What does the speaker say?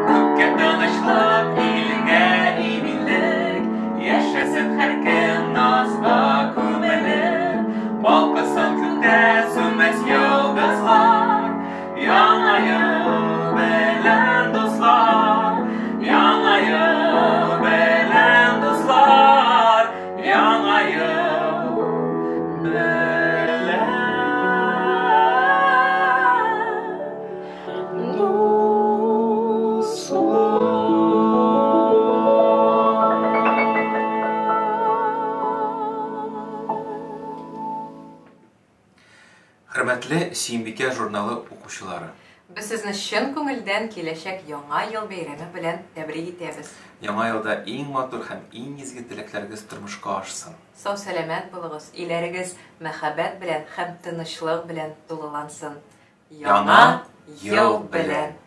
Күккә тынычлык, илгә иминлек, Яшәсен һәркем назга күмелеп. Балкысын күктә сүнмәс йолдызлар, Яңа ел белән, дуслар! Яңа ел белән, дуслар! Яңа ел белән, дуслар! Хөрмәтле Сөембикә журналы укучылары! Без сезне чын күңелдән киләчәк Яңа ел бәйрәме белән тәбрик итәбез! Яңа елда иң матур һәм иң изге теләкләрегез тормышка ашсын! Сау-сәламәт булыгыз, өйләрегез мәхәббәт белән һәм тынычлык белән тулылансын! Яңа ел белән!